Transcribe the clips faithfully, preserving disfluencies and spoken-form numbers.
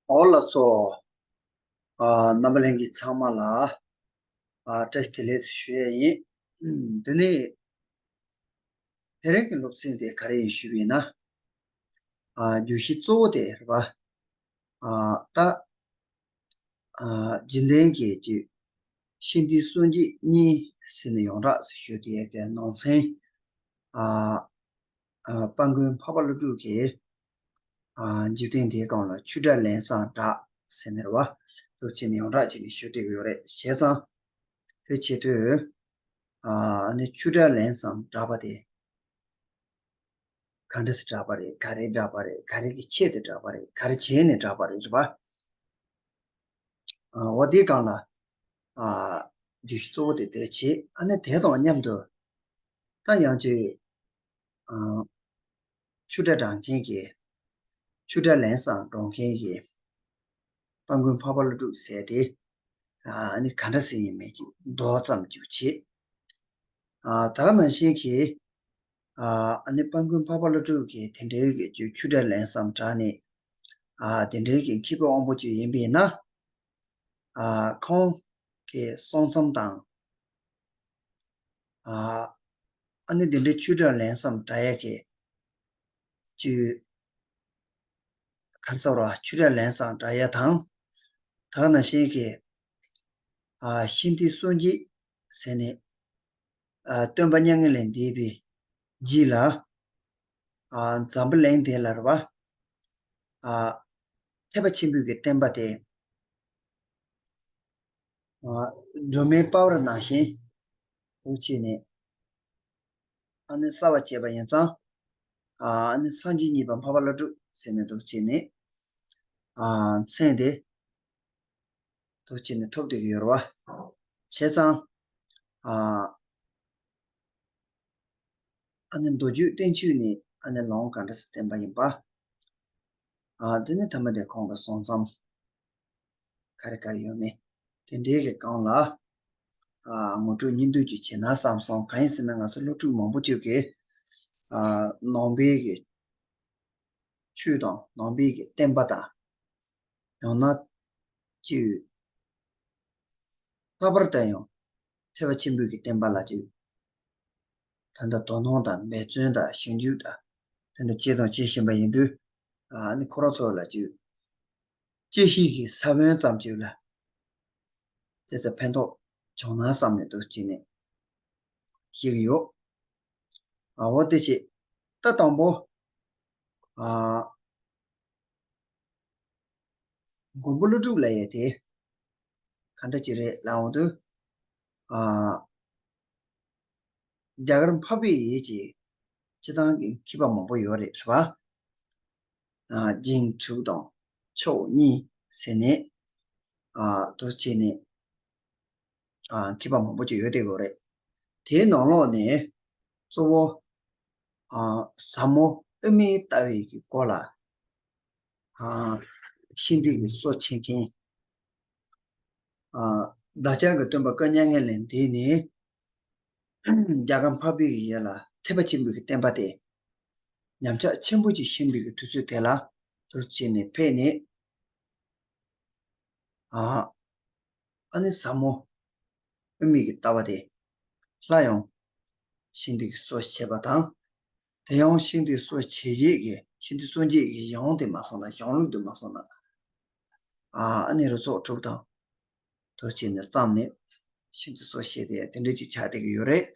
འོ་ལགས་སོ། ཨ། རྣམ་པ་ལྷན་རྒྱས་ཚང་མ་ལ། ཨ། བཀྲ་ཤིས་བདེ་ལེགས་ཞུ་ཡས་ཡིན། དེ་ནས་དེ་རིང་གི་སློབ་ཚན་དེ་ག་རེ་ཡིན་ཞུས་པ་ཡིན་ན། ཨ། བརྗོད་གཞི་གཙོ་བོ་དེ་རེད་པ། ཨ། ད། ཨ། རྗེས་དྲན་གྱི་ཅིག་ཤིང་རྟའི་སྲོལ་འབྱེད་གཉིས་ཟེར་ནས་ཡོངས་གྲགས་སུ་ཞུ་བསྡད་ཡག་གི་ནང་ཚན། ཨ། ཨ། དཔལ་མགོན་འཕགས་པ་ཀླུ་སྒྲུབ་ཀྱི། ཨ། འཇིག་རྟེན་འདིའི་སྒང་ལ་ཆོས་སྒྲ་ལན་གསུམ་བསྒྲགས་ཟེར་ནས་རེད་པ། འདུག་བྱས་ནས་ཡོངས་གྲགས་བྱས་ནས་ཞུ་བསྡད་ཀྱི་ཡོད་རེད། བྱས་ཙང་། དེ་བྱེད་དུས། ཨ་ནི་ཆོས་སྒྲ་ལན་གསུམ་བསྒྲགས་པ་དེ། ག་འདྲ་སེ་བསྒྲགས་པ་རེད། ག་རེ་བསྒྲགས་པ་རེད། ག་རེ་གི་ཆེད་དུ་བསྒྲགས་པ་རེད། ག་རེ་བྱས་ནས་བསྒྲགས་པ་རེད། རེད་པ། ཨ། འོ་དེའི་སྒང་ལ། ཨ། བརྗོད་གཞི་གཙོ་བོ་དེ་དེ་བྱེད། ཨ་ནི་དེ་དང་མཉམ་དུ། ད་ཡང་ཅིག་ཨ། ཆོས་སྒྲ་བསྒྲགས་མཁན་གྱི། ཆོས་སྒྲ་ལན་གསུམ་སྒྲོག་མཁན་གྱི་དཔལ་མགོན་འཕགས་པ་ཀླུ་སྒྲུབ་ཟེར་དེ། ཨ་ནི་ག་འདྲ་ཟེར་ཡིན་མིན་ཅིག་མདོ་ཙམ་ཅིག་བྱེད། ཨ། ད་ག་ནང་བཞིན་གྱི། ཨ། ཨ་ནི་དཔལ་མགོན་འཕགས་པ་ཀླུ་སྒྲུབ་ཀྱིས་དེ་འདྲའི་གི་ཆོས་སྒྲ་ལན་གསུམ་བསྒྲགས་ནས། ཨ། དེ་འདྲའི་གི་མཁས་པའི་དབང་པོ་ཅིག་ཡིན་པས་ན། ཨ། ཁོང་གི་གསུང་རྩོམ་དང་། ཨ། ཨ་ནི་འདི་འདྲའི་ཆོས་སྒྲ་ལན་གསུམ་བསྒྲགས་ཡས་ཀྱི་ཅིག་ག་རེ་ཟེར་བ། ཆོས་སྒྲ་ལན་གསུམ་བསྒྲགས་ཡས་དང་། ད་ག་ནང་བཞིན་གྱི། ཨ། ཤིང་རྟའི་སྲོལ་འབྱེད་ཟེར་ནས། ཨ། སྟོན་པ་མྱ་ངན་ལས་འདས་པའི་རྗེས་ལ། ཨ། འཛམ་བུ་གླིང་འདི་ལ་རེད་པ། ཨ། ཐེག་པ་ཆེན་པོའི་གི་བསྟན་པ་དེ། ཨ། སྒྲོན་མེའི་པར་ནང་བཞིན་འདུག་བྱས་ནས། ཨ་ནི་གསལ་བར་བྱས་པ་ཡིན་ཙང་། ཨ། ཨ་ནི་སངས་རྒྱས་གཉིས་པ་འཕགས་པ་ཀླུ་སྒྲུབ་ཟེར་ནས་འདུག་བྱས་ནས། ཨ། མཚན་དེ་འདུག་བྱས་ནས་ཐོབ་བསྡད་ཀྱི་ཡོད་རེད་པ། བྱས་ཙང་། ཨ། ཨ་ནི་མདོ་རྒྱུད་བསྟན་བཅོས་ནས་ཨ་ནི་ལུང་ག་འདྲ་སེ་བསྟན་པ་ཡིན་པ། ཨ། དེ་ནས་མཐའ་མ་དེ་ཁོང་གི་གསུང་རྩོམ་ག་རེ་ག་རེ་ཡོད་མེད་དེ་འདྲའི་གི་སྒང་ལ། ཨ། ངོ་སྤྲོད་སྙིང་བསྡུས་ཅིག་བྱས་ན་བསམ་སོང་། གང་ཡིན་ཟེར་ན་ང་ཚོ་སློབ་ཕྲུག་མང་པོ་ཅིག་གིས། ཨ། ནང་པའི་གི་ཆོས་དང་ནང་པའི་གི་བསྟན་པ་དང་། ཡང་ན་ཅིག་ལྷག་པར་དུ་ཡང་ཐེག་པ་ཆེན་པོའི་གི་བསྟན་པ་ལ་ཅིག་ད་ལྟ་དོ་སྣང་དང་འབད་བརྩོན་དང་ཞིབ་འཇུག་དང་དེ་འདྲ་བྱས་དང་བྱེད་བཞིན་པ་ཡིན་དུས། ཨ་ནི་ཁོ་རང་ཚོ་ལ་ཅིག་དཔྱད་གཞི་གི་ས་བོན་ཙམ་ཅིག་ལ་དེ་ཚོ་ཕན་ཐོགས་བྱུང་ན་བསམ་ནས་འདུག་བྱས་ནས་བཤད་ཀྱི་ཡོད། ཨ། འོ་དེ་བྱས། ད་དང་པོ། ཨ། མགོན་པོ་ཀླུ་སྒྲུབ་ལབ་ཡས་དེ་ག་འདྲ་ཅིག་རེད་ལབ་འོང་དུས། ཨ། རྒྱ་གར་འཕགས་པའི་ཡུལ་གྱི་སྤྱིར་བཏང་གི་མཁས་པ་མང་པོ་ཡོད་རེད། རེད་པ། ཨ། རྒྱན་དྲུག་དང་ཕྱོགས་གཉིས་ཟེར་ནས། ཨ། འདུག་བྱས་ནས། ཨ། མཁས་པ་མང་པོ་ཅིག་ཡོད་བསྡད་ཡོད་རེད། དེའི་ནང་ལོགས་ནས་གཙོ་བོ། ཨ། ཟབ་མོ་དབུ་མའི་ལྟ་བའི་གི་སྐོར་ལ། ཨ། ཤིང་རྟའི་གི་སྲོལ་ཕྱེ་མཁན། ཨ། བདག་ཅག་གི་སྟོན་པ་སྐུ་མྱ་ངན་ལས་འདས་ནས་རྒྱ་གར་འཕགས་པའི་གི་ཡུལ་ལ་ཐེག་པ་ཆེན་པོའི་གི་བསྟན་པ་དེ་ཉམས་ཆག་ཆེན་པོ་ཅིག་ཕྱིན་པའི་གི་དུས་ཚོད་དེ་ལ་འདུག་བྱས་ནས་ཕེབས་ནས། ཨ། ཨ་ནི་ཟབ་མོ་དབུ་མའི་གི་ལྟ་བ་དེ་སླར་ཡང་ཤིང་རྟའི་གི་སྲོལ་ཕྱེ་བ་དང་། དེ་ཡང་ཤིང་རྟའི་སྲོལ་ཕྱེ་རྗེས་ཀྱི་ཤིང་རྟའི་སྲོལ་འབྱེད་ཀྱི་གཞུང་དེ་མ་སོང་ན། གཞུང་ལུགས་དེ་མ་སོང་ན། ཨ། ཨ་ནི་རུ་ཚོགས་དྲུག་དང་འདུག་བྱས་ནས་བརྩམས་ནས་ཤིང་རྟའི་སྲོལ་ཕྱེ་དེ་དེ་འདྲ་ཅིག་ཆགས་བསྡད་ཀྱི་ཡོད་རེད།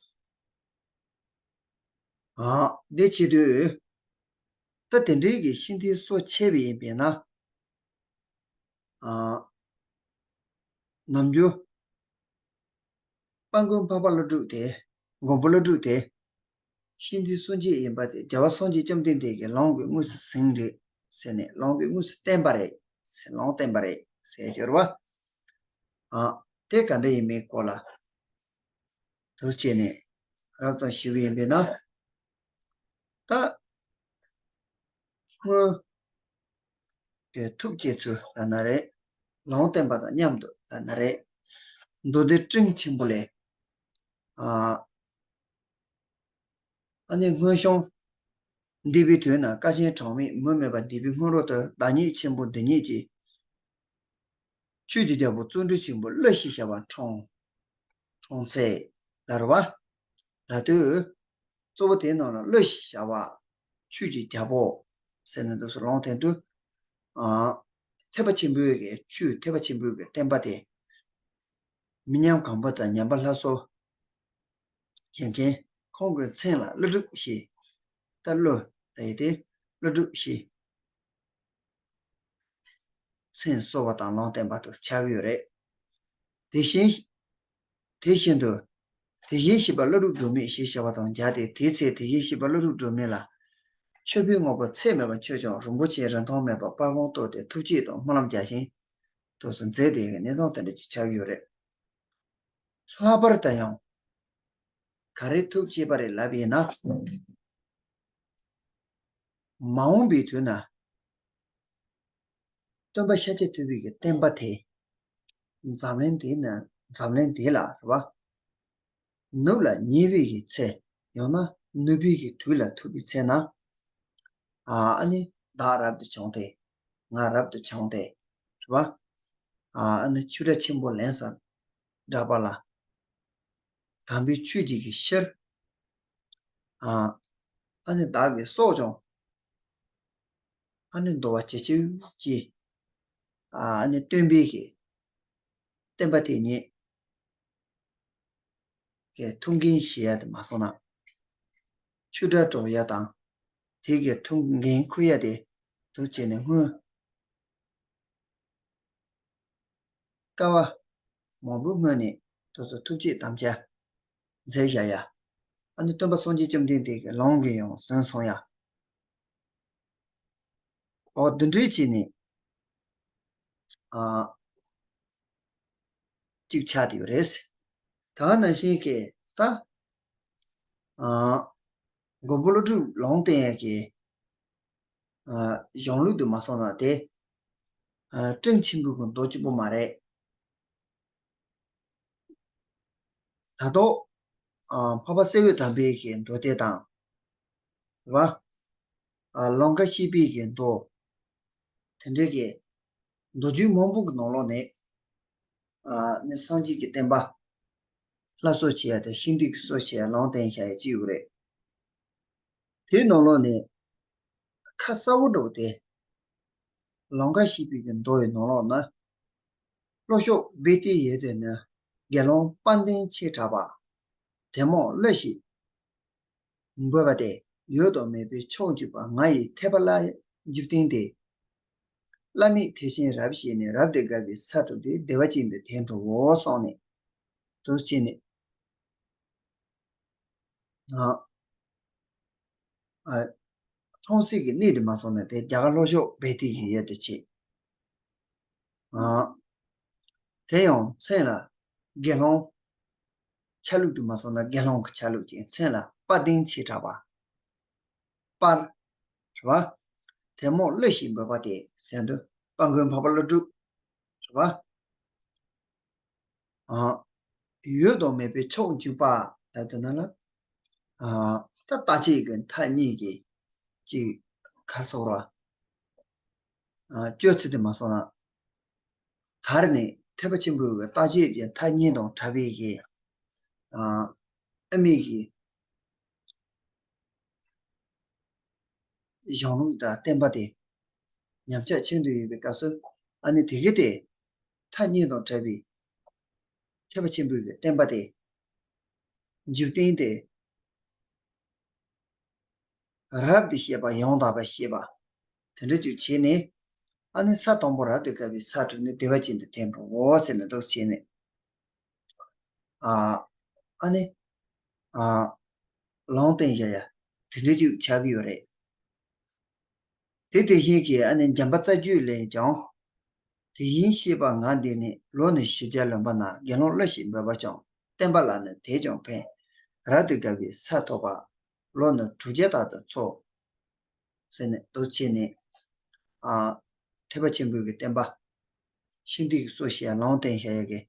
ཨ། དེ་བྱེད་དུས། ད་དེ་འདྲའི་གི་ཤིང་རྟའི་སྲོལ་ཕྱེ་བ་ཡིན་པས་ན། ཨ། ནམ་རྒྱུན་དཔལ་མགོན་འཕགས་པ་ཀླུ་སྒྲུབ་དེ། མགོན་པོ་ཀླུ་སྒྲུབ་དེ་ཤིང་རྟའི་སྲོལ་འབྱེད་ཡིན་པ་དེ་རྒྱལ་བ་སངས་རྒྱས་བཅོམ་ལྡན་འདས་ཀྱིས་ལུང་གིས་དངོས་སུ་ཟིན་རེད་ཟེར་ནས། ལུང་གིས་དངོས་སུ་བསྟན་པ་རེད་ཟེར། ལུང་བསྟན་པ་རེད་ཟེར་ཞོར་བ། ཨ། དེ་ག་འདྲ་ཡིན་མིན་སྐོར་ལ་འདུག་བྱས་ནས་རགས་ཙམ་ཞུས་པ་ཡིན་པས་ན། ད་སྔོན་གྱི་ཐུགས་བསྐྱེད་ཚུལ་ལབ་ན་རེད། ལུང་བསྟན་པ་དང་མཉམ་དུ་ལབ་ན་རེད། མདོ་སྡེ་སྤྲིན་ཆེན་པོ་ལས། ཨ། ཨ་ནི་སྔོན་བྱུང་འདས་པའི་དུས་ན་སྐལ་ཆེན་གྲངས་མེད་མུ་མེད་པ་འདས་པའི་སྔོན་རོལ་དུ་བདག་ཉིད་ཆེན་པོ་འདི་ཉིད་ཀྱིས། ཆོས་ཀྱི་རྒྱལ་པོ་བརྩོན་འགྲུས་ཆེན་པོ་བློ་ཞེས་བྱ་བ་འཁྲུངས། འཁྲུངས་ཚེ་ལ་རེད་བ། ད་དུས་གཙོ་བོ་དེའི་ནང་ལ་བློ་ཞེས་བྱ་བ་ཆོས་ཀྱི་རྒྱལ་པོ་ཟེར་ནས་འདུག་སེ་ལུང་བསྟན་དུས། ཨ། ཐེག་པ་ཆེན་པོའི་གི་ཆོས་ཐེག་པ་ཆེན་པོའི་གི་བསྟན་པ་དེ། མི་ཉམས་གང་པོ་དང་ཉམས་པ་སླར་གསོ་བྱེད་མཁན་ཁོང་གི་མཚན་ལ་ཀླུ་སྒྲུབ་ཞེས། ད་ཀླུ་ལ་ཡོད་དེ་ཀླུ་སྒྲུབ་ཞེས་མཚན་གསོལ་བ་དང་ལུང་བསྟན་པ་དུ་ཆགས་ཡོད་རེད། དེ་བཞིན། དེ་བཞིན་དུ། དེ་བཞིན་གཤེགས་པ་ཀླུ་སྒྲུབ་སྒྲོན་མེ་ཞེས་བྱ་བ་དང་སྦྱར་ཏེ། དེའི་ཚེ་དེ་བཞིན་གཤེགས་པ་ཀླུ་སྒྲུབ་སྒྲོན་མེ་ལ། མཆོད་པའི་དངོས་པོ་ཚད་མེད་པ་མཆོད་ཅིང་། རིན་པོ་ཆེ་རིན་ཐང་མེད་པ་དཔལ་བོང་བསྟོད་དེ་ཐུགས་བསྐྱེད་དང་སྨོན་ལམ་རྒྱག་བཞིན་དུ་མཛད་དེ་གནས་སྟངས་དེ་འདྲ་ཅིག་ཆགས་ཡོད་རེད། ལྷག་པར་དུ་ཡང་ག་རེ་ཐུགས་བསྐྱེད་པ་རེད་ལབ་ཡིན་ན། མ་འོངས་པའི་དུས་ན་སྟོན་པ་ཤཱཀྱ་ཐུབ་པའི་གི་བསྟན་པ་དེ་འཛམ་གླིང་འདི་ན་འཛམ་གླིང་འདི་ལ་རེད་བ། ནུབ་ལ་ཉེ་བའི་གི་ཚེ། ཡང་ན་ནུབ་པའི་གི་དུས་ལ་ཐུག་པའི་ཚེ་ན། ཨ་ཨ་ནི་བདག་རབ་ཏུ་བྱུང་སྟེ། ང་རབ་ཏུ་བྱུང་སྟེ། རེད་བ། ཨ་ཨ་ནི་ཆོས་སྒྲ་ཆེན་པོ་ལན་གསུམ་བསྒྲགས་པ་ལ། དམ་པའི་ཆོས་ཀྱི་གི་ཕྱིར། ཨ་ཨ་ནི་བདག་གི་སྲོག་ཀྱང་ཨ་ནི་འདོར་བ་ཇི་བཅུ་ཅི། ཨ་ནི་སྟོན་པའི་གི་བསྟན་པ་དེ་ཉིད་ཀྱི་ཐུགས་འགན་བཞེས་ཡ་དེ་མ་སོང་ན། ཆོས་སྒྲ་སྒྲོག་ཡ་དང་། དེ་གི་ཐུགས་འགན་འཁུར་ཡ་དེ་དུ་བྱས་ནས་སྔོན། དཀའ་བ་མང་པོའི་སྔོན་ནས་དུ་སུ་ཐུགས་བསྐྱེད་དམ་བཅའ་མཛད་བཞག་ཡ། ཨ་ནི་སྟོན་པ་སངས་རྒྱས་བཅོམ་ལྡན་འདས་ཀྱི་ལུང་གིས་ཡང་ཟིན་སོང་ཡ། འོ་འདི་འདྲའི་བྱས་ནས། ཨ། གཅིག་ཆགས་བསྡད་ཡོད་རེད། ད་ག་ནང་བཞིན་གྱི་ད། ཨ། མགོན་པོ་ཀླུ་སྒྲུབ་ལུང་བསྟན་ཡས་ཀྱི། ཨ། གཞུང་ལུགས་དུ་མ་སོང་ན་དེ། ཨ། སྤྲིན་ཆེན་པོའི་གི་མདོ་གཅིག་པོ་མ་རེད། ད་དོ། ཨ། འཕགས་པ་གསེར་འོད་དམ་པའི་གི་མདོ་སྡེ་དང་། རེད་བ། ཨ། ལང་ཀ་གཤེགས་པའི་གི་མདོ། དེ་འདྲའི་གི་མདོ་རྒྱུད་མང་པོ་གི་ནང་ལོགས་ནས། ཨ་ནི་སངས་རྒྱས་ཀྱི་བསྟན་པ་སླར་གསོ་བྱེད་ཡ་དང་ཤིན་ཏུ་གསོ་བྱེད་ཡ་ལུང་བསྟན་བྱ་ཡ་ཅིག་ཡོད་རེད། དེའི་ནང་ལོགས་ནས་ཁ་གསལ་པོ་འདྲ་བོ་དེ། ལང་ཀ་གཤེགས་པའི་གི་མདོ་ཡི་ནང་ལོགས་ན། ལྷོ་ཕྱོགས་བེ་ཏི་ཡེ་དེ་ནི་དགེ་སློང་དཔལ་ལྡན་ཆེ་དྲགས་པ། དེ་མོ་ཀླུ་ཞེས་འབོད་པ་སྟེ། ཡོད་དང་མེད་པའི་ཕྱོགས་འཇུག་པ་ང་ཡི་ཐེག་པ་ལ་འཇིག་རྟེན་ཏེ། བླ་མེད་ཐེག་ཆེན་རབ་བཤད་ནས། རབ་ཏུ་དགའ་བའི་ས་དྲུག་སྟེ། བདེ་བ་ཅན་དུ་དེང་འགྲོའོ་གསུངས་ནས། དུ་བྱས་ནས། ཨ། ཨ། མཐོང་སྲིད་ཀྱི་གནས་དུ་མ་སོང་ན་དེ་རྒྱ་གར་ལྷོ་ཕྱོགས་བེ་ཏི་ཡེ་དུ་བྱེད། ཨ། དེ་ཡང་མཚན་ལ་དགེ་སློང་། ཆ་ལུགས་དུ་མ་སོང་ན་དགེ་སློང་གི་ཆ་ལུགས་ཀྱི་མཚན་ལ་དཔལ་ལྡན་ཆེ་དྲགས་པ། དཔལ། རེད་བ། དེ་མོ་ཀླུ་ཞེས་འབོད་པ་སྟེ་ཟེར་དུས་དཔལ་མགོན་འཕགས་པ་ཀླུ་སྒྲུབ། རེད་བ། ཨ། ཡོད་དང་མེད་པའི་ཕྱོགས་འཇུག་པ་ལབ་དེ་ན་ལ། ཨ། ད་ལྟ་བྱེད་ཀྱི་མཐའ་གཉིས་ཀྱི་ཅིག་ག་རེ་ཟེར་དགོས་རེད་བ། ཨ། སྤྱོད་ཚུལ་དེ་མ་སོང་ན། ད་རེས་ནས་ཐེག་པ་ཆེན་པོའི་ལྟ་བྱེད་ཀྱི་མཐའ་གཉིས་དང་བྲལ་བའི་གི། ཨ། ཨ་མའི་གི་གཞུང་ལུགས་དང་བསྟན་པ་དེ་ཉམས་ཆག་ཆེན་དུ་ཡོད་པའི་སྐབས་སུ། ཨ་ནི་དེ་གའི་དེ་མཐའ་གཉིས་དང་བྲལ་བའི་ཐེག་པ་ཆེན་པོའི་གི་བསྟན་པ་དེ་འཇིག་རྟེན་དེ་རབ་ཏུ་ཤེས་པ་ཡང་དག་པར་ཤེས་པ་དེ་འདྲ་ཅིག་བྱས་ནས། ཨ་ནི་ས་དང་པོ་རབ་ཏུ་དགའ་བའི་ས་དྲུག་ནི་བདེ་བ་ཅན་དུ་དེང་འགྲོའོ་ཟེར་ནས་འདུག་བྱས་ནས། ཨ། ཨ་ནི། ཨ། ལུང་བསྟན་བྱ་ཡ་དེ་འདྲ་ཅིག་ཆགས་ཀྱི་ཡོད་རེད། དེ་དེ་བཞིན་གྱི་ཨ་ནི་འཇམ་དཔལ་རྩ་རྒྱུད་ལས་ཀྱང་། དེ་བཞིན་གཤེགས་པ་ང་འདི་ནི། ལོ་ནི་བཞི་བརྒྱ་ལོན་པ་ན། དགེ་སློང་ཀླུ་ཞེས་འབོད་པ་ཀྱང་། བསྟན་པ་ལ་ནི་དེས་ཀྱང་ཕན། རབ་ཏུ་དགའ་བའི་ས་ཐོབ་པ། ལོ་ནི་དྲུག་བརྒྱ་དག་ཏུ་འཚོ། ཟེར་ནས་འདུག་བྱས་ནས། ཨ། ཐེག་པ་ཆེན་པོའི་གི་བསྟན་པ་ཤིན་ཏུ་གི་གསོ་བྱེད་ལུང་བསྟན་བྱ་ཡ་གི།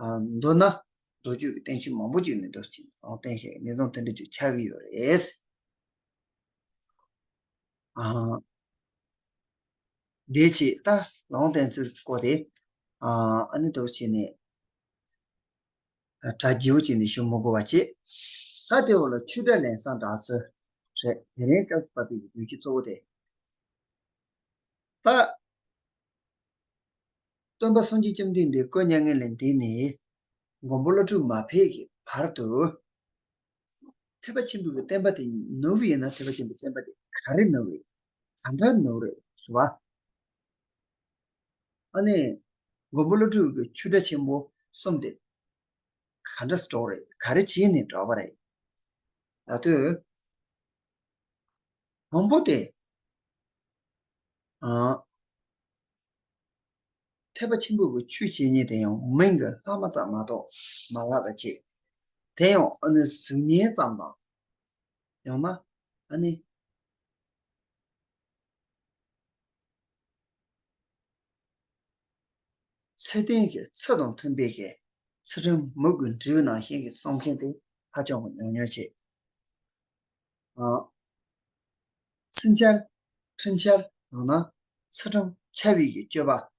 ཨ། མདོར་ན་མདོ་རྒྱུད་ཀྱི་བསྟན་བཅོས་མང་པོ་ཅིག་ནས་འདུག་ཅིང་ལུང་བསྟན་བྱ་ཡ་གནས་སྟངས་དེ་འདྲ་ཅིག་ཆགས་ཀྱི་ཡོད་རེད། ཨ། དེའི་ཆེད་ད་ལུང་བསྟན་ཚུལ་སྐོར་དེ། ཨ་ནི་དོག་བྱས་ནས་གྲ་རྒྱས་པོ་བྱས་ནས་ཞུ་མི་དགོས་པ་བྱས། ད་དེ་འོག་ལ་ཆོས་སྒྲ་ལེན་སྟངས་འདྲ་ཚོད་རེད། དེ་རིང་སྐབས་སུ་བབས་པའི་བརྗོད་གཞི་གཙོ་བོ་དེ། ད་སྟོན་པ་སངས་རྒྱས་བཅོམ་ལྡན་འདས་སྐུ་མྱ་ངན་ལས་འདས་ནས་མགོན་པོ་ཀླུ་སྒྲུབ་མ་ཕེབས་ཀྱི་བར་དུ་ཐེག་པ་ཆེན་པོའི་བསྟན་པ་དེ་ནུབ་ཡིན་ན། ཐེག་པ་ཆེན་པོའི་བསྟན་པ་དེ་ག་རེ་ནུབ་རེད། ག་འདྲ་ནུབ་རེད་ཟེར་བ། ཨ་ནི་མགོན་པོ་ཀླུ་སྒྲུབ་ཀྱི་ཆོས་སྒྲ་ཆེན་པོ་གསུམ་དེ་ག་འདྲ་སྒྲོག་རེད། ག་རེ་བྱས་ནས་སྒྲོག་པ་རེད། ད་དུས་དང་པོ་དེ། ཨ། ཐེག་པ་ཆེན་པོའི་ཆོས་བཤད་མཁན་དེ་ཡང་མིང་གི་ལྷག་མ་ཙམ་མ་གཏོགས་མ་ལྷག་པ་བྱས། དེ་ཡང་ཨ་ནི་གཟུགས་བརྙན་ཙམ་དང་། ཡང་ན་ཨ་ནི་ཚེ་བརྟན་གྱི་ཚུལ་དང་མཐུན་པའི་གི་ཚུལ་ཁྲིམས་མུ་གེའི་འབྲས་བུ་ནང་བཞིན་གྱི་གསུང་མཁན་དེ་ཧ་ཅང་གི་ཉུང་ཉུང་བྱས། ཨ། ཚུལ་འཆལ། ཁྲིམས་འཆལ། ཡང་ན་ཚུལ་ཁྲིམས་འཆལ་བའི་གི་སྤྱོད་པ་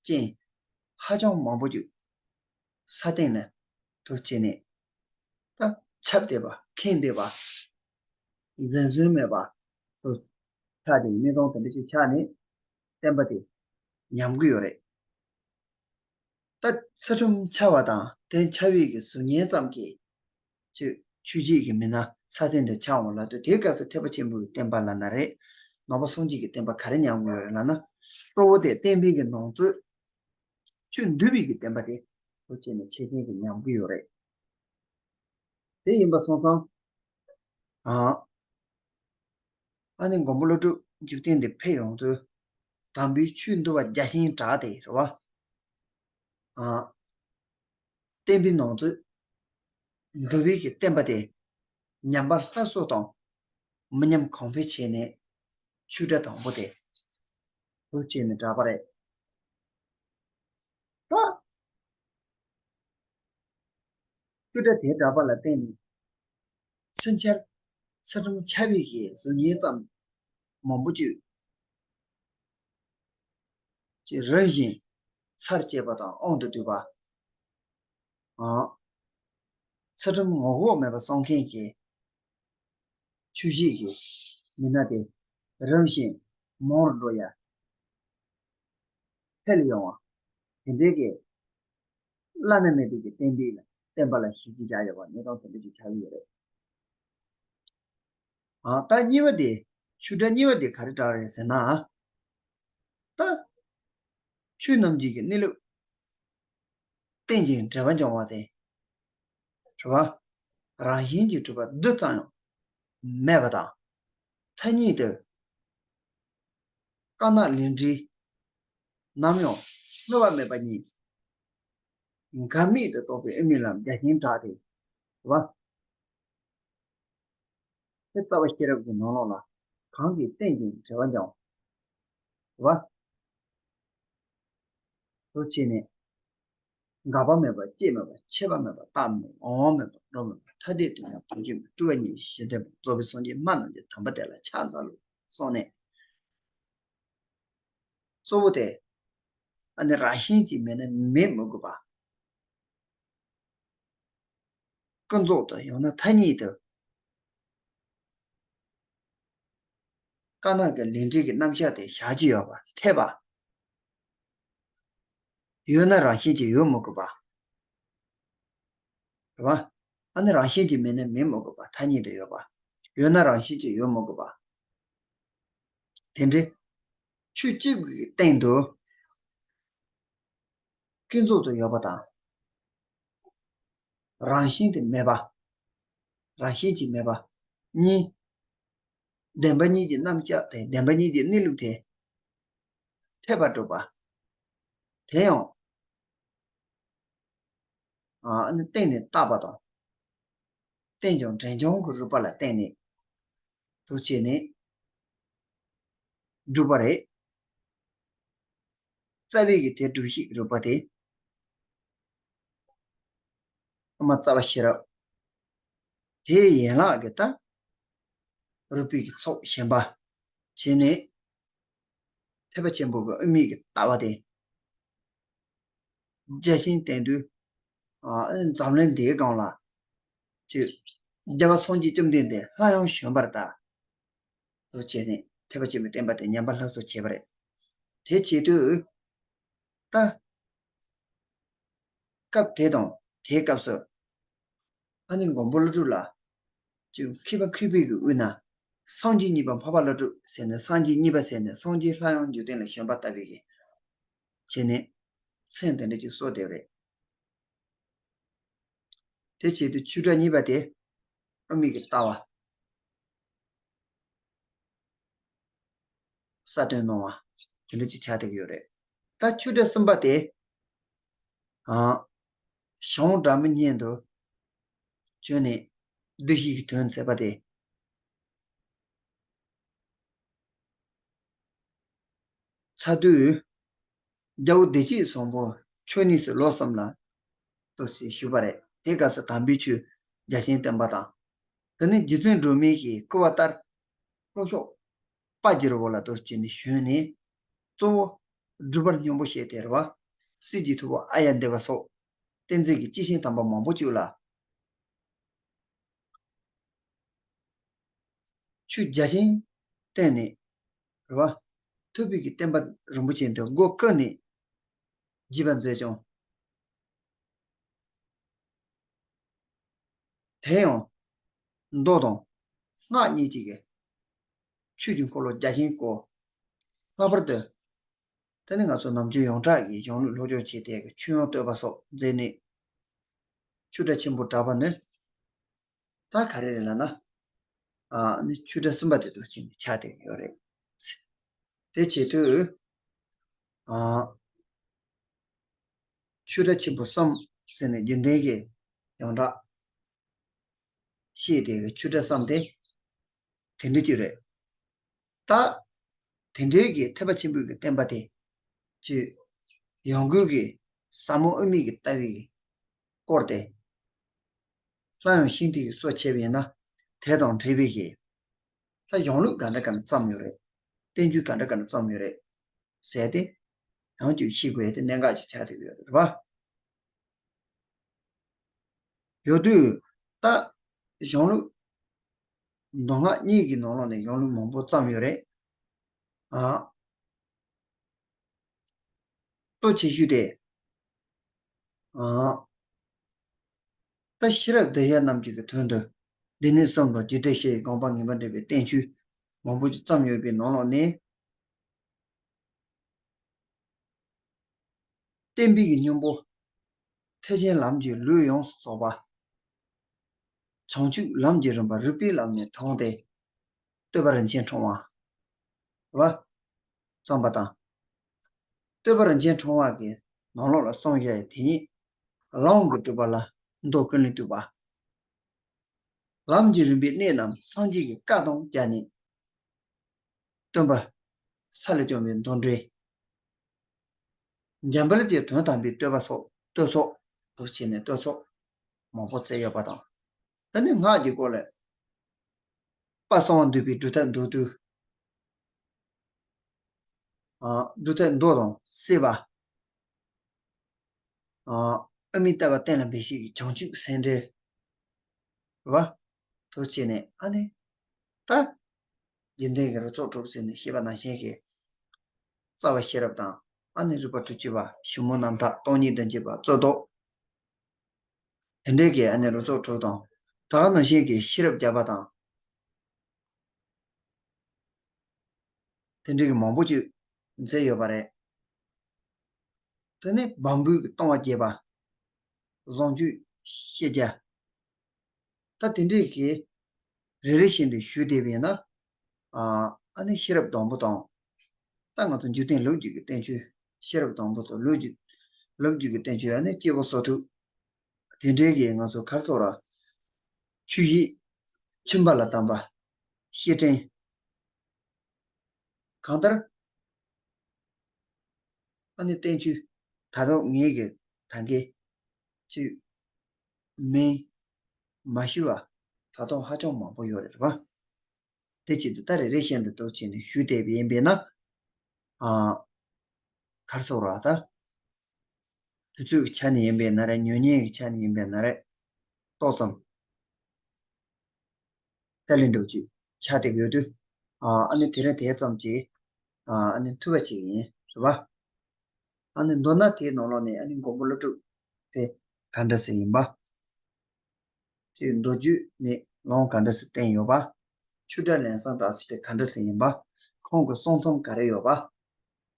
ཅན་ཧ་ཅང་མང་པོ་ཅིག་ས་སྟེང་ནས་དུ་བྱས་ནས། ད་ཆབ་བདེ་བ། ཁེངས་བདེ་བ། འཛིན་བཟུང་མེད་པ་དུ་ཆགས་ཏེ། གནས་སྟངས་དེ་འདྲ་ཅིག་ཆགས་ནས་བསྟན་པ་དེ་ཉམས་ཀྱི་ཡོད་རེད། ད་ཚུལ་ཁྲིམས་འཆལ་བ་དང་དེ་འཆལ་བའི་གི་གཟུགས་བརྙན་ཙམ་གྱིས་ཆོས་ཆོས་བྱེད་ཀྱི་མི་སྣ་ས་སྟེང་དུ་ཆགས་འོང་ལབ་དུས། དེའི་སྐབས་སུ་ཐེག་པ་ཆེན་པོའི་བསྟན་པ་ལབ་ན་རེད། ནང་པ་སངས་རྒྱས་ཀྱི་བསྟན་པ་ག་རེ་ཉམས་ཀྱི་ཡོད་རེད་ལབ་ན། གཙོ་བོ་དེ་བསྟན་པའི་གི་ནང་གཙོས་ཆོས་འདུལ་བའི་གི་བསྟན་པ་དེ་འུ་ཅག་ནས་ཆེ་ཆེན་གྱི་ཉམས་ཀྱི་ཡོད་རེད། དེ་ཡིན་པ་སོང་ཙང་། ཨ། ཨ་ནི་མགོན་པོ་ཀླུ་སྒྲུབ་འཇིག་རྟེན་འདིར་ཕེབས་ཡོང་དུས། དམ་པའི་ཆོས་འདུལ་བ་རྒྱ་ཆེན་དྲགས་ཏེ་རེད་བ། ཨ། བསྟན་པའི་ནང་གཙོས་འདུལ་བའི་གི་བསྟན་པ་དེ་ཉམས་པ་སླར་གསོ་དང་མི་ཉམས་གོང་འཕེལ་བྱས་ནས་ཆོས་སྒྲ་དང་པོ་དེ་འདུལ་བྱས་ནས་བསྒྲགས་པ་རེད། ད་ཆོས་སྒྲ་དེ་བསྒྲགས་པ་ལ་བརྟེན་ནས་ཚུལ་འཆལ། ཚུལ་ཁྲིམས་འཆལ་བའི་གི་གཟུགས་བརྙན་ཙམ་མང་པོ་ཅིག་ཅིག་རིམ་བཞིན་ཚར་བཅད་པ་དང་དབང་དུ་བསྡུས་པ། ཨང་། ཚུལ་ཁྲིམས་ངོ་ལྐོག་མེད་པ་སྲུང་མཁན་གྱི་ཆོས་བྱེད་ཀྱི་མི་སྣ་དེ་རིམ་བཞིན་མང་རུ་འགྲོ་ཡ། འཕེལ་ཡོང་བ། དེ་འདྲའི་གི་བླ་ན་མེད་པའི་གི་བསྟན་པའི་ལ་བསྟན་པ་ལ་གཞི་རྒྱུ་བཞག་ཡོད་པ་གནས་སྟངས་དེ་འདྲ་ཅིག་ཆགས་ཀྱི་ཡོད་རེད། ཨ། ད་གཉིས་པ་དེ། ཆོས་སྒྲ་གཉིས་པ་དེ་ག་རེ་བསྒྲགས་རེད་ཟེར་ན། ད་ཆོས་རྣམས་ཀྱི་གི་གནས་ལུགས་རྟེན་ཅིང་འབྲེལ་བར་འབྱུང་བ་དེ་རེད་བ། རང་བཞིན་གྱིས་གྲུབ་པ་རྡུལ་ཙམ་ཡང་མེད་པ་དང་། ཐ་སྙད་དུ་དཀར་ནག་ལས་འབྲས་ནམ་ཡང་སྣོལ་བ་མེད་པ་ཉིད་འགལ་མེད་དུ་རྟོགས་པའི་དབུ་མའི་ལམ་རྒྱ་ཆེན་གྲགས་ཏེ་རེད་བ། དེ་རྩ་བ་ཤེས་རབ་ཀྱི་ནང་ལོགས་ལ་གང་གིས་རྟེན་ཅིང་འབྲེལ་བར་འབྱུང་བ། དུ་བྱས་ནས། འགག་པ་མེད་པ། སྐྱེ་མེད་པ། ཆད་པ་མེད་པ། རྟག་མེད་པ། འོང་བ་མེད་པ། འགྲོ་མེད་པ། ཐ་དད་དུ་ཡང་དོན་གཅིག་མེད། སྤྲོས་པ་ཉིད་ཞི་བདེ་འཕགས། རྫོགས་པའི་སངས་རྒྱས་སྨྲ་རྣམས་ཀྱི། དམ་པ་དེ་ལ་ཕྱག་འཚལ་ལོ། གསུངས་ནས། གཙོ་བོ་དེ་ཨ་ནི་རང་བཞིན་གྱིས་མེད་ན་མེད་མི་དགོས་པ། ཀུན་རྫོབ་ཏུ་ཡང་ན་ཐ་སྙད་དུ་དཀར་ནག་གི་ལས་འབྲས་ཀྱི་རྣམ་གཞག་དེ་བཞག་རྒྱུ་ཡོད་པ། འཐད་པ། ཡོད་ན་རང་བཞིན་གྱིས་ཡོད་མི་དགོས་པ། རེད་བ། ཨ་ནི་རང་བཞིན་གྱིས་མེད་ན་མེད་མི་དགོས་པ། ཐ་སྙད་དུ་ཡོད་པ། ཡོད་ན་རང་བཞིན་གྱིས་ཡོད་མི་དགོས་པ། དེ་འདྲའི་ཆོས་གཅིག་གི་སྟེང་དུ་ཀུན་རྫོབ་ཏུ་ཡོད་པ་དང་། རང་བཞིན་དུ་མེད་པ། རང་བཞིན་གྱིས་མེད་པ་གཉིས། བདེན་པ་གཉིས་ཀྱི་རྣམ་གཞག་དེ། བདེན་པ་གཉིས་ཀྱི་གནས་ལུགས་དེ་འཐད་པར་སྒྲུབ་པ། དེ་ཡང་། ཨ་ནི་སྟེང་ནས་བཏགས་པ་དང་། རྟེན་ཅིང་འབྲེལ་འབྱུང་གི་རིགས་པ་ལ་བརྟེན་ནས་དུ་བྱས་ནས་སྒྲུབ་པ་རེད། རྩ་བའི་གི་དེ་སྒྲུབ་བྱེད་ཀྱི་རིགས་པ་དེ། ཨ་མ་རྩ་བ་ཤེས་རབ། དེའི་ཡན་ལག་གི་ད་རིགས་པའི་གི་ཚོགས་གཞན་པ་བྱས་ནས། ཐེག་པ་ཆེན་པོ་གི་དབུ་མའི་གི་ལྟ་བ་དེ་རྒྱ་ཆེན་བསྟན་དུས། ཨ། འཛམ་གླིང་འདིའི་སྒང་ལ་ཅིག་རྒྱལ་བ་སངས་རྒྱས་བཅོམ་ལྡན་འདས་སླར་ཡང་བྱོན་པར་ད། དུ་བྱས་ནས་ཐེག་པ་ཆེན་པོའི་བསྟན་པ་དེ་ཉམས་པ་སླར་གསོ་བྱས་པ་རེད། དེ་བྱེད་དུས་ད། སྐབས་དེ་དང་དེའི་སྐབས་སུ། ཨ་ནི་མགོན་པོ་ཀླུ་སྒྲུབ་ལ། ཅིག་མཁས་པ་མཁས་པའི་གི་དབུས་ན། སངས་རྒྱས་གཉིས་པ་འཕགས་པ་ཀླུ་སྒྲུབ་ཟེར་ནས་སངས་རྒྱས་གཉིས་པ་ཟེར་ནས་སངས་རྒྱས་སླར་ཡང་འཇིག་རྟེན་ལ་བྱོན་པ་ལྟ་བུའི་གི། བྱས་ནས། མཚན་དེ་འདྲ་ཅིག་གསོལ་བསྡད་པ་རེད། དེ་བྱེད་དུས་ཆོས་གྲགས་གཉིས་པ་དེ། དབུ་མའི་གི་ལྟ་བ། ས་བཏོན་གནང་བ། དེ་འདྲ་ཅིག་ཆགས་བསྡད་ཀྱི་ཡོད་རེད། ད་ཆོས་གྲགས་གསུམ་པ་དེ། ཨ། ཞང་སྒྲ་མི་སྙན་དུ། བྱོན་ནས། བདུད་བཞི་གི་དོན་མཛད་པ་དེ། མཚར་སྡུག་རྒྱལ་པོ་བདེ་སྐྱིད་བཟང་པོ་མཆོག་གཉིས་སུ་ལོ་གསུམ་ལ། དུ་ཞེས་ཞུས་པ་རེད། དེ་སྐབས་སུ་དམ་པའི་ཆོས་རྒྱ་ཆེན་བསྟན་པ་དང་། དེ་ནས་རྗེ་བཙུན་སྒྲོལ་མའི་གི་སྐུ་བ་ལྟར། ལྷོ་ཕྱོགས་དཔལ་གྱི་རི་བོ་ལ་དུ་བྱས་ནས་བྱོན་ནས། གཙོ་བོ་སྒྲུབ་པ་སྙིང་པོ་ཞེས་དེ་རེད་བ། སྲིད་ཀྱི་ཐུ་བོ་ཨཱརྱ་དེ་བ་སོགས། བསྟན་འཛིན་གྱི་སྐྱེས་ཆེན་དམ་པ་མང་པོ་བཅུག་ལ། ཆོས་རྒྱ་ཆེན་བསྟན་ནས། རེད་བ། ཐུབ་པའི་གི་བསྟན་པ་རིན་པོ་ཆེ་འདི་སྒོ་ཀུན་ནས་རྒྱས་པར་མཛད་ཀྱང་། དེ་ཡང་། མདོ་དང་། སྔགས་གཉིས་ཀྱི་གི་ཆོས་ཀྱི་འཁོར་ལོ་རྒྱ་ཆེན་བསྐོར། ལྷག་པར་དུ། དེ་ནི་ང་ཚོ་ནམ་རྒྱུན་ཡོངས་གྲགས་ཀྱི་གཞུང་ལུགས་སློབ་སྦྱོང་བྱས་ཏེ་ཆོས་དབྱིངས་བསྟོད་པ་སོགས་མཛད་ནས། ཆོས་གྲགས་ཆེན་པོ་གྲགས་པ་ནི། ད་ག་རེ་རེད་ལབ་ན། ཨ་ནི་ཆོས་གྲགས་གསུམ་པ་དེ་དུ་ཕྱིན་ནས་ཆགས་བསྡད་ཡོད་རེད། དེ་བྱེད་དུས། ཨ། ཆོས་གྲགས་ཆེན་པོ་གསུམ་ཟེར་ནས་རྒྱུན་ལྡན་གྱི་ཡོངས་གྲགས་བཤད་དེ་གི་ཆོས་གྲགས་གསུམ་དེ་དེ་འདྲ་ཅིག་རེད། ད། དེ་འདྲའི་གི་ཐེག་པ་ཆེན་པོའི་གི་བསྟན་པ་དེ། ཅིག་ཡང་སྒོས་ཀྱི་ཟབ་མོ་དབུ་མའི་གི་ལྟ་བའི་གི་སྐོར་དེ། སླར་ཡང་ཤིང་རྟའི་གི་སྲོལ་ཕྱེ་བ་ཡིན་ན། དེ་དང་འབྲེལ་བའི་གི། ད་གཞུང་ལུགས་ག་འདྲ་ག་འདྲ་བརྩམས་ཡོད་རེད། བསྟན་བཅོས་ག་འདྲ་ག་འདྲ་བརྩམས་ཡོད་རེད། ཟེར་ཏེ། ཡང་ཅིག་ཤེས་དགོས་ཏེ་གནད་འགག་ཅིག་ཆགས་བསྡད་ཡོད་རེད་པ། ཡོད་དུས། ད། གཞུང་ལུགས། མདོ་སྔགས་གཉིས་ཀྱི་ནང་ལོགས་ནས་གཞུང་ལུགས་མང་པོ་བརྩམས་ཡོད་རེད། ཨ། གཙོ་ཆེ་ཤོས་དེ། ཨ། ད་ཤེས་རབ་སྡེ་བཞི་རྣམས་ཀྱི་གི་དོན་དུ། སྡེ་སྣོད་གསུམ་དང་རྒྱུད་སྡེ་བཞི་ཡི་དགོངས་པ་ངེས་པར་འགྲེལ་བའི་བསྟན་བཅོས་མང་པོ་ཅིག་བརྩམས་ཡོད་པའི་ནང་ལོགས་ནས། བསྟན་པའི་གི་སྙིང་པོ། ཐེག་ཆེན་ལམ་གྱི་ལུས་ཡོངས་སུ་རྫོགས་པ། བྱང་ཆུབ་ལམ་གྱི་རིམ་པ་རིགས་པའི་ལམ་ནས་དྲངས་ཏེ། བསྟོད་པ་རིན་ཆེན་ཕྲེང་བ། བ། བརྩམས་པ་དང་། བསྟོད་པ་རིན་ཆེན་ཕྲེང་བ་གི་ནང་ལོགས་ལ་གསུངས་བཞག་ཡ་དེ་ཉིད། ལམ་གྱི་སྒྲུབ་པ་ལ་མདོ་ཀུན་ལས་བཏུས་པ། ལམ་གྱི་རིམ་པའི་གནད་རྣམས་སངས་རྒྱས་ཀྱི་བཀའ་དང་སྦྱར་ནས། སྟོན་པ། ས་ལས་བྱུང་བའི་མདོ་འགྲེལ། འཇམ་དཔལ་གྱི་དོན་དམ་པའི་བསྟོད་པ་སོགས་བསྟོད་ཚོགས་དུ་བྱས་ནས་བསྟོད་ཚོགས་མང་པོ་བསྩལ་ཡོད་པ་དང་། ད་ནི་སྔགས་ཀྱི་སྐོར་ལས། དཔལ་གསང་བ་འདུས་པའི་སྒྲུབ་ཐབས་མདོར་བསྡུས། ཨ། སྒྲུབ་ཐབས་མདོ་དང་བསྲེས་པ། ཨ། དབུ་མའི་ལྟ་བ་གཏན་ལ་འབེབས་བྱེད་ཀྱི་བྱང་ཆུབ་སེམས་འགྲེལ། བ། དུ་བྱས་ནས་ཨ་ནི། ད། རྒྱུན་ལྡན་གྱི་རུ་ཚོགས་དྲུག་ཟེར་ནས་བཤད་པ་ནང་བཞིན་གྱི། རྩ་བ་ཤེས་རབ་དང་། ཨ་ནི་རིགས་པ་དྲུག་ཅུ་པ། གཞི་མུ་ནམ་མཁའ། སྟོང་ཉིད་བདེན་བཞིའི་བར། རྩོད་ཟློག་དེ་འདྲའི་གི་ཨ་ནི་རུ་ཚོགས་དྲུག་དང་། ད་ག་ནང་བཞིན་གྱི་ཤེས་རབ་བརྒྱ་པ་དང་། དེ་འདྲའི་གི་མང་པོ་ཅིག་མཛད་ཡོད་པ་རེད། དེ་ནས་བམ་པོའི་གི་སྟོང་པ་རྒྱས་པ། བཟང་སྤྱོད་ཤེས་རྒྱ། ད་དེ་འདྲའི་གི་རེ་རེ་བཞིན་དུ་ཞུས་བསྡད་པ་ཡིན་ན། ཨ་ནི་ཤེས་རབ་སྡོང་པོ་དང་། ད་ང་ཚོ་འཇིག་རྟེན་ལུགས་ཀྱི་བསྟན་བཅོས། ཤེས་རབ་སྡོང་པོ་ཚོ་ལུགས་ཀྱི། ལུགས་ཀྱི་བསྟན་བཅོས། ཨ་ནི་སྐྱེས་བུ་སོ་ཐུབ། དེ་འདྲའི་གི་ང་ཚོ་ག་རེ་ཟེར་དགོས་རེད། ཆོས་ཡིད་ཁྱིམ་པ་ལ་གདམས་པ། བཤེས་སྤྲིང་། གང་ལྟར། ཨ་ནི་བསྟན་བཅོས་ད་དུང་ངེད་ཀྱི་ད་གིན་ཅིག་མིང་མ་ཞུས་པ་ད་དུང་ཧ་ཅང་མང་པོ་ཡོད་རེད་པ། དེ་བྱེད་དུས་ད་རེ་རེ་བཞིན་དུ་འདུག་བྱས་ནས་ཞུས་བསྡད་པ་ཡིན་པས་ན། ཨ། ག་རེ་ཟེར་དགོས་རེད་ད། དུས་ཚོད་ཀྱི་ཆ་ནས་ཡིན་པས་ན་རེད། ཉོ་མཁན་གྱི་ཆ་ནས་ཡིན་པས་ན་རེད། ཏོག་ཙམ་དཀའ་ལས་འགྲོ་ཅིག་ཆགས་བསྡད་ཀྱི་ཡོད་དུས། ཨ་ནི་དེ་རིང་དེ་ཙམ་གྱིས་ཨ་ནི་ཐུབ་པ་ཅིག་ཡིན་རེད་པ། ཨ་ནི་མདོར་ན་དེའི་ནང་ལོགས་ནས་ཨ་ནི་མགོན་པོ་ཀླུ་སྒྲུབ་དེ་ག་འདྲ་ཟིག་ཡིན་པ། དེའི་མདོ་རྒྱུད་ནས་ལུང་ག་འདྲ་ཟིག་བསྟན་ཡོད་པ། ཆོས་སྒྲ་ལེན་སྟངས་འདྲ་ཚུལ་དེ་ག་འདྲ་ཟིག་ཡིན་པ། ཁོང་གི་གསུང་རྩོམ་ག་རེ་ཡོད་པ།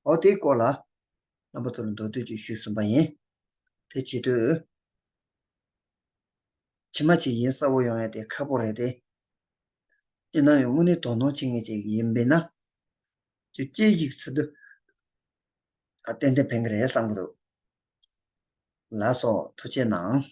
འོ་དེའི་སྐོར་ལ་རྣམ་པ་ཚོ་ལ་མདོར་བསྡུས་ཅིག་ཞུས་ཟིན་པ་ཡིན། དེ་བྱེད་དུས། ཇི་མ་ཇི་བཞིན་གསལ་པོ་ཡོང་ཡ་དེ་ཁག་པོ་རེད་དེ། ཡིན་ན་ཡང་དངོས་གནས་དོ་སྣང་བྱེད་མཁན་ཅིག་ཡིན་པས་ན། ཅིག་དཔྱད་ཞིབ་ཚུལ་དུ་ཨ་ཏན་ཏན་ཕན་གི་རེད་བསམ་གི་འདུག་ལགས་སོ། ཐུགས་རྗེ་གནང་།